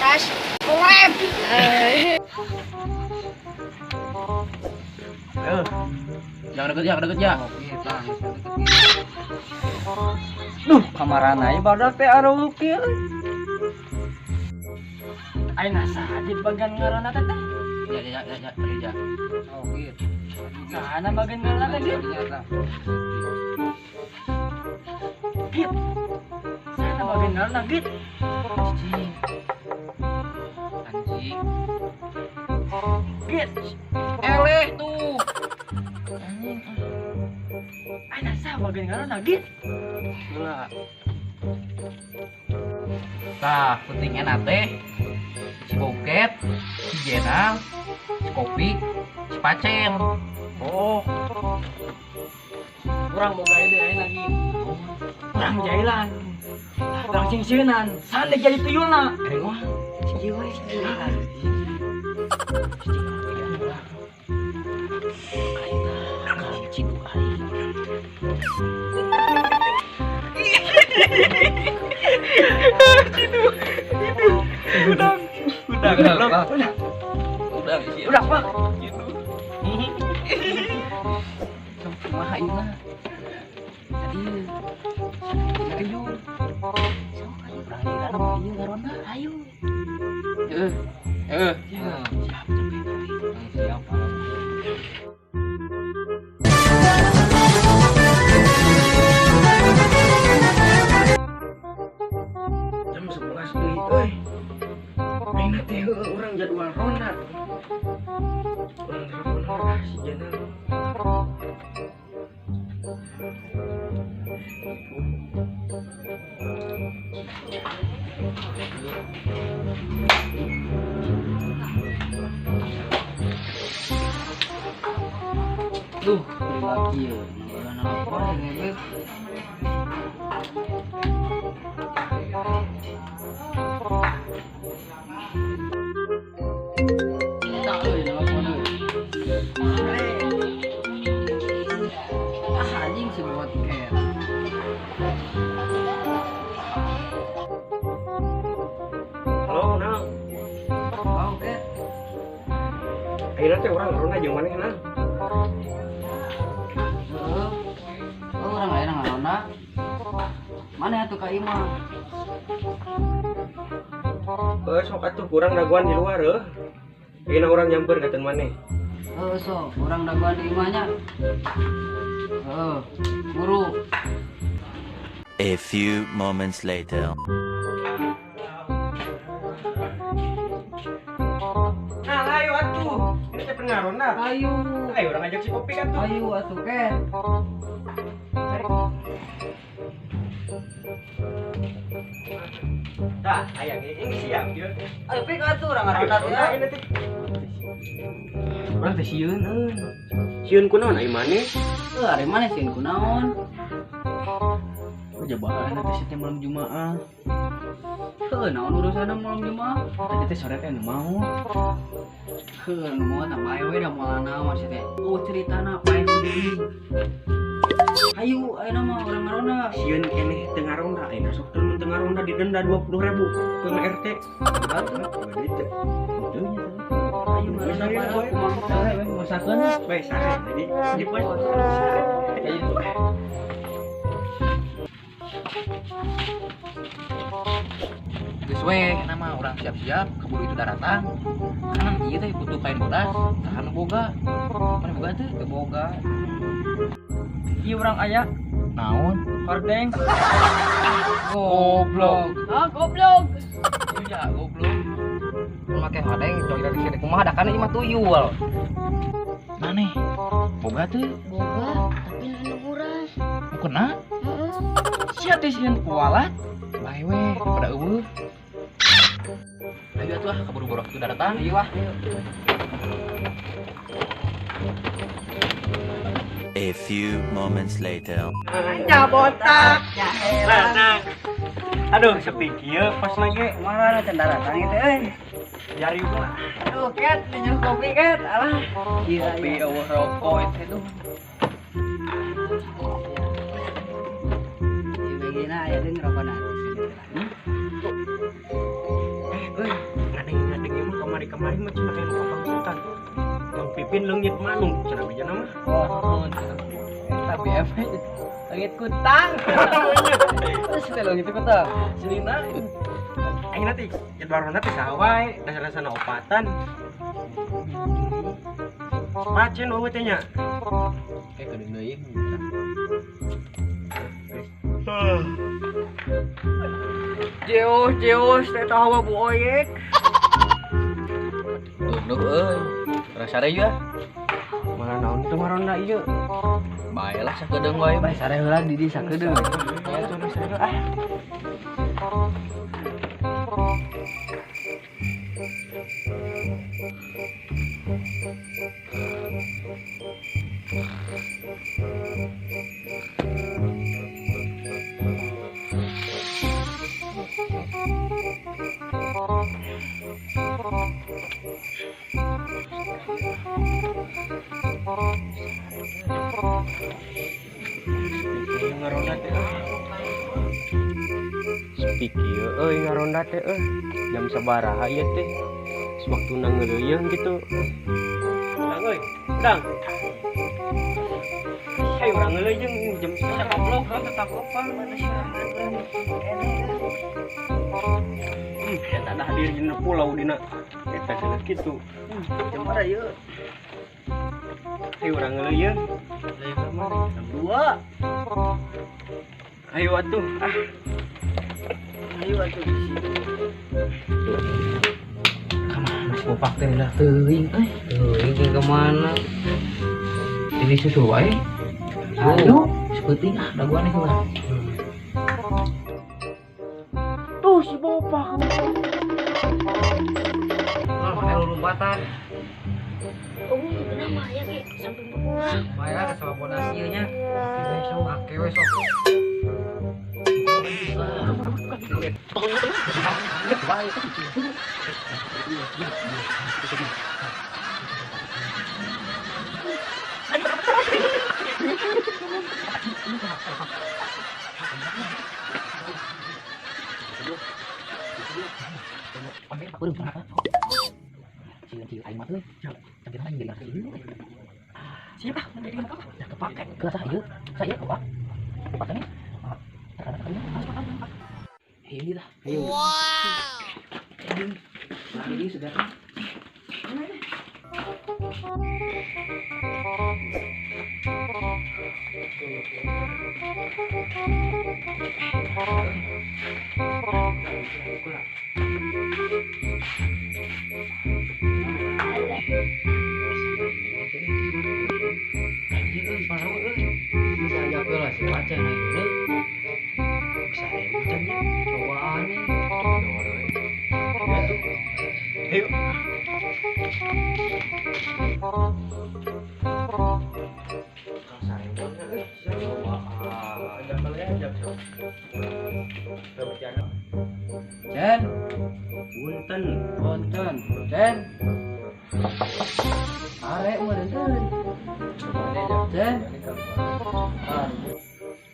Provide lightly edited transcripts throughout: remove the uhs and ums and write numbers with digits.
Subscribe. Jangan deket ya, deket ya. Duh, kamarana ieu badak teh areuh kieu. Ayeuna saha di bagian ngaranna teh? Ya ya ya ya ya. Oh, gitu. Sahana bagian ngaranna teh? Git. Sahana bagian ngaranna git? Anjing. Anjing. Git. Eleh tuh. Anjing. Ayeuna saha bagian ngaranna git? Gila. Tah, penting enak teh. Si Boket, si Jenal, si Kopi, si Pacen. Oh. Urang boga ide ayeuna lagi. Urang jailan. Urang singsieunan, sande jadi tuyulna. Wah, si ieu we si ieu. Udah, Pak. Kumaha ieu mah? Tadi tuyul. Sok ayo urang jailan ieu ngaronda. Ayo. Heeh. Heeh. Siap, siap. Jam 11 deui euy. Ayeuna teh urang jadwal ronda. Urang telepon lah si Jenal. Duh, lagi ya. Nanggalan apa ngebet. Tak euy nelpon euy. Ah anjing si Boket. Halo, Nal. Oh, Ket. Ayeuna teh urang ngaronda jeung maneh, Nal. Heeh. Oh, urang aya ngaronda. Mana atuh ka imah? Heuh, sok atuh kurang dagoan di luar heuh. Ayeuna urang nyamper ka maneh. Heuh, sok urang dagoan di imah nya. Heuh, buru. A few moments later. Nah, ayo atuh. Ini teh pernah ronda. Ayo. Ayo urang ajak si Kopi atuh. Ayo atuh, Ket. Tah, aya ge ini siap ieu. Ayo pik atuh urang ngaronda teh. Urang teh sieun euy. Sieun kunaon ai maneh? Heuh, ari maneh sieun kunaon? Jabaan teh si teh malam Jumaah. Heuh, naon urusanna malam Jumaah? Tadi teh sore teh nu mau. Heuh, nu mau tah bae we da moal naon si teh. Oh, ceritana paeh deui. Hayu, ayeuna mah urang ngaronda. Sieun keneh teu ngaronda, ayeuna sok teu teu ngaronda didenda 20.000 ke RT. Duit teh. Henteu nya teh. Ayo ngaronda bae kumaha. Heuh, we masakeun. Bae sare tadi. Di pos. Geus we, nama urang siap-siap keburu itu daratan. Kan ieu teh butuh kain bodas, saha nu boga? Mana boga teh? Teu boga. Ieu urang aya Naon? hordeng. Goblok. Ah, goblok. Iya, goblok. Make hordeng jauh dari sini kumaha da kana ieu mah tuyul. Maneh? Boga teh? Boga, tapi lain urang. Nu kena? Heeh. Sia teh sieun kualat. Bae we, daripada eueuh. Ayo atuh ah, keburu borok itu daratan. Ayo ah. A few moments later. Nya botak. Nah, aduh sepi kieu pas lagi Kumaha can daratan ieu teh euy. jari gua. Aduh, Ket, minum kopi, Ket. Alah. Kopi eueuh rokok itu tuh. Ieu begina aya deui ngerokona. Eh, euy. cenah aya nu kapangsutan. Mang Pipin leungit manuk cenah bejana mah. Oh, tapi efek leungit kutang. Terus teh leungit kutang. Silina. Aing nanti jadwal ronda teh saha wae, dasar-dasarna opatan. Pacen eueuh teh nya. Kayak kudu deui. Jeos, jeos, teh tahu bu oyek. Tunduk euy. Urang sare yeuh. Malah naon teu maronda ieu. Bae lah sakedeung wae. Bae sare heula di di sakedeung. Ya tuh sare heula ah. Ngaronda teh. Speak ieu euy ngaronda teh euy. Jam sabaraha ieu teh? Waktuna ngeuleuyeuh gitu. Dang euy, dang. Hey urang ngeuleuyeuh jam goblok kan tetap apa mana sih. Eta dah hadir dina pulau dina eta geus kitu. Jam berapa ieu? Ayo urang ngeuleuyeuh. Leuyeung ka mana? Jam 2. Ayo atuh. Ah. Ayo atuh di situ. Kamana si bopak teh udah teuing euy. Teuing jeung ka mana? Ini susu wae. Ayo, sepeuting ah daguan heula. Tuh si bopak. Lah mana lu lompatan? Oh, kenapa ya ke sampai pulang? Bayar sama bodas ieu nya. Oke we sok. Siapa? Kepake. Saya apa? Kepake nih. Ini lah. Ayo. Wow. Ini sudah. Bisa aja lah si pacar ayo. Bisa macamnya cobaan nih. Ya tuh. Ayo. Chen, punten, punten, Chen. Arek meureun. Chen.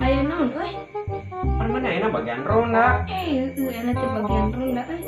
Aya naon euy? Pan mana enak bagian ronda. Heueuh enak teh bagian ronda euy.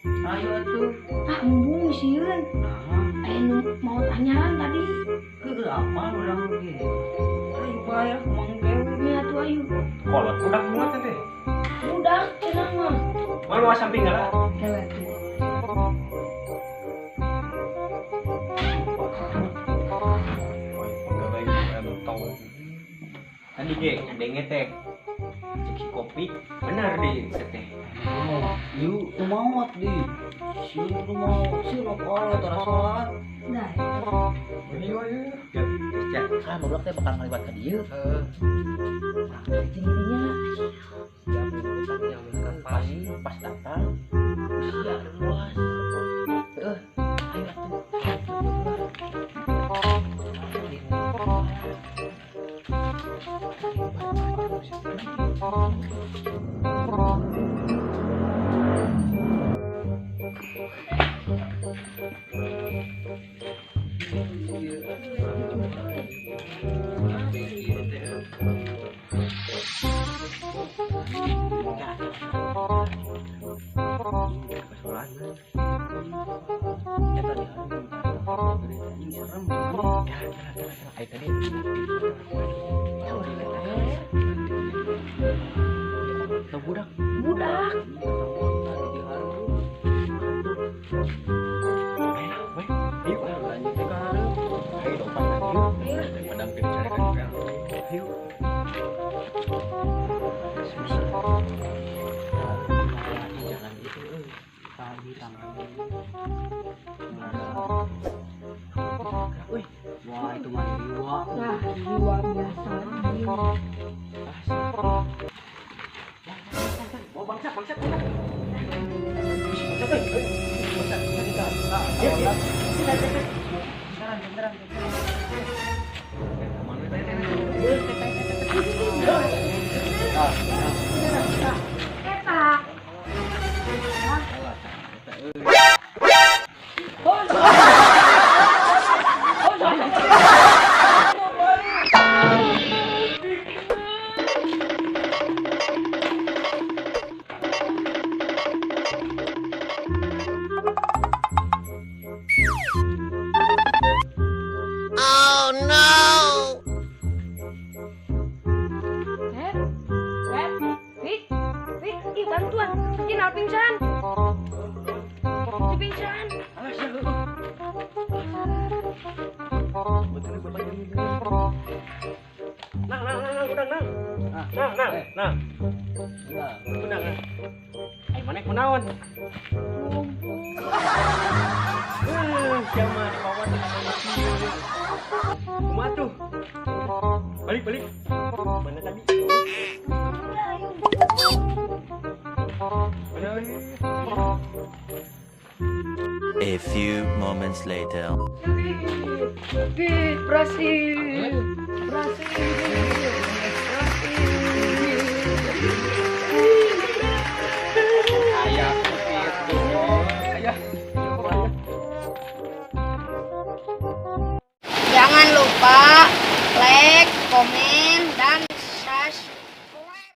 Ayo atuh. Ah embung sieun. Nah, aya nu mau tanyaran tadi. Heueuh apa urang ge? Ayo bae mangke. Nya atuh ayo. Kolot budak muat teh. Budak cenah mah. Mau lu samping heula. Heula atuh. Tadi ge ngadenge teh. Cek si kopi bener di teh. Yuk, nu maot di. Sieu nu maot, sieu nu kolot tara salat. Nah. Ayo ayo. Ya, Kan barudak teh bakal ngaliwat ka dieu. Heeh. Cing dinya. Pas pas datang. Sia luas. Heeh. Ayo atuh. Serem. Ya, kira kira kira. Ai tadi. Tuh budak. Budak. Ayo, weh. Ayo, lanjut ke hareup. Ayo dopan lagi. Daripada dicarikan juga. Ayo. Jalan gitu euy. Tadi tangan. Wih, Wah, itu mah jiwa. Nah, jiwa biasa. Oh, bangsa, bangsa, bangsa. Bangsa, euy. Bangsa, bangsa. Ah, iya, iya. Beneran, beneran. Eta. Hep, hep, Wik, Wik, ih bantuan, Kinal pingsan, Itu pingsan. Alas ya, heuh. Betul bapak ini. Nang, nang, nang, nang, udang, nang. Nang, nang, nang. Udang, nang. Ai maneh kunaon? Eh, siapa dibawa teh ka mana? Kumaha tuh? Balik, balik. Mana tadi? Balik, balik. A few moments later. Wik, berhasil, berhasil, berhasil. Ayah, itu. Ayah. Jangan lupa like, komen,